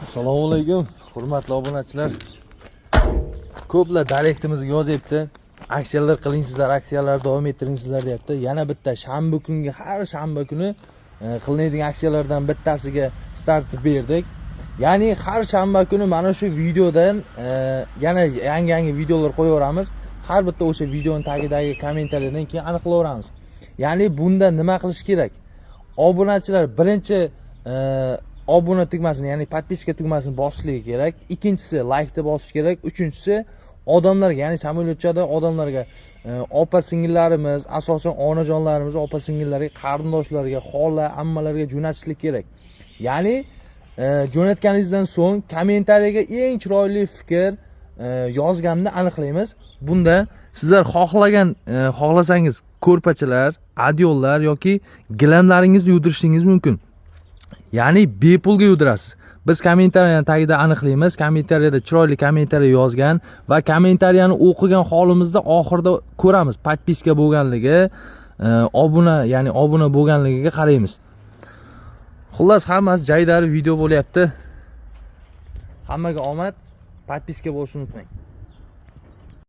Assalomu alaykum, hurmatli obunachilar. Ko'plar direktimizga yozyapti. Aksiyalar qilingsizlar, aksiyalar davom ettiringsizlar deyapti. Yana bitta shanba kungi, har shanba kuni qilinadigan aksiyalardan bittasiga start berdik. Ya'ni har shanba kuni mana shu videodan yana yangi yangi videolar qo'yaveramiz. Har bitta o'sha videoni tagidagi kommentariyadan keyin aniqlayveramiz. Ya'ni bunda nima qilish kerak? Obunachilar birinchi obuna tugmasini, ya'ni подписка tugmasini bosishligi kerak. Ikkinchisi, laykni bosish kerak. Uchinchisi, odamlarga, ya'ni samolyotchada odamlarga, opa singillarimiz, asosan onajonlarimiz, opa singillarga, qarindoshlarga, xola, ammalarga jo'natishlik kerak. Ya'ni jo'natganingizdan so'ng kommentariyaga eng chiroyli fikr yozganini aniqlaymiz. Bunda sizlar xohlagan, xohlasangiz ko'rpachalar, одеял lar yoki gilamlaringizni yuvdirishingiz mumkin. Ya'ni bepulga yuvdirasiz. Biz kommentariyani tagida aniqlaymiz. Kommentariyada chiroyli kommentariy yozgan va kommentariyani o'qigan holimizda oxirida ko'ramiz, подписка bo'lganligi, obuna, ya'ni obuna bo'lganligiga qaraymiz. Xullas, hammasi jaydari video bo'lyapti. Hammaga omad, подписка bo'lishni unutmang.